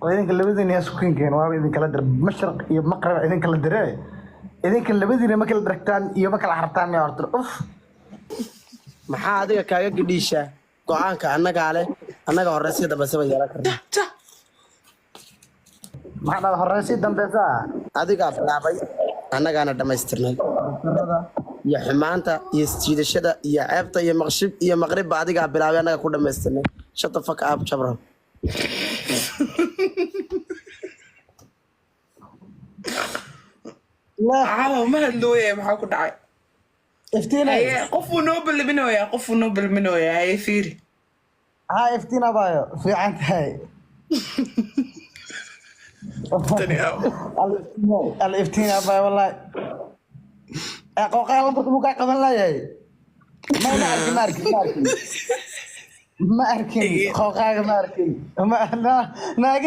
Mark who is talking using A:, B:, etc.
A: Oo idinka labadiina yaa isku keenkeen? Waaba idinkala dir, mashriq iyo maqrib idinkala dire. Idinka labadiina ma kala diragtaan iyo ma kala hartaan miya horta? Uf.
B: Maxaa adiga kaaga gidhiishaa? Go-aanka annagaa leh, annaga horeysiya dambeysa ba yeelan karna.
C: Ja.
A: Maxaa dhada horeysi dambeysa?
B: Adigaa bilaabay, annagaana dhammaystirnay. Darada iyo xumaanta iyo isjiidashada iyo ceebta iyo maqshib iyo maqribba adigaa bilaabay, annaga ku dhammaystirnay. Shut the fuck up, jabro.
C: Caawa ma hadlooya, maxaa ku dhacay?
A: Iftiinay.
C: Haye, qofuu noo balminooyaa, qofuu noo balminooyaa. Haye, fiiri.
A: Ha, iftiin abayo, fiican tahay?
C: Tani aaw.
A: Al iftiin abayo, wallahi ee qooqaa lambarka muu kaa qaban layahay? Ma arkin, ma arkin, ma arkin, ma arkin. Qooqaaga ma arkin, ma naaga.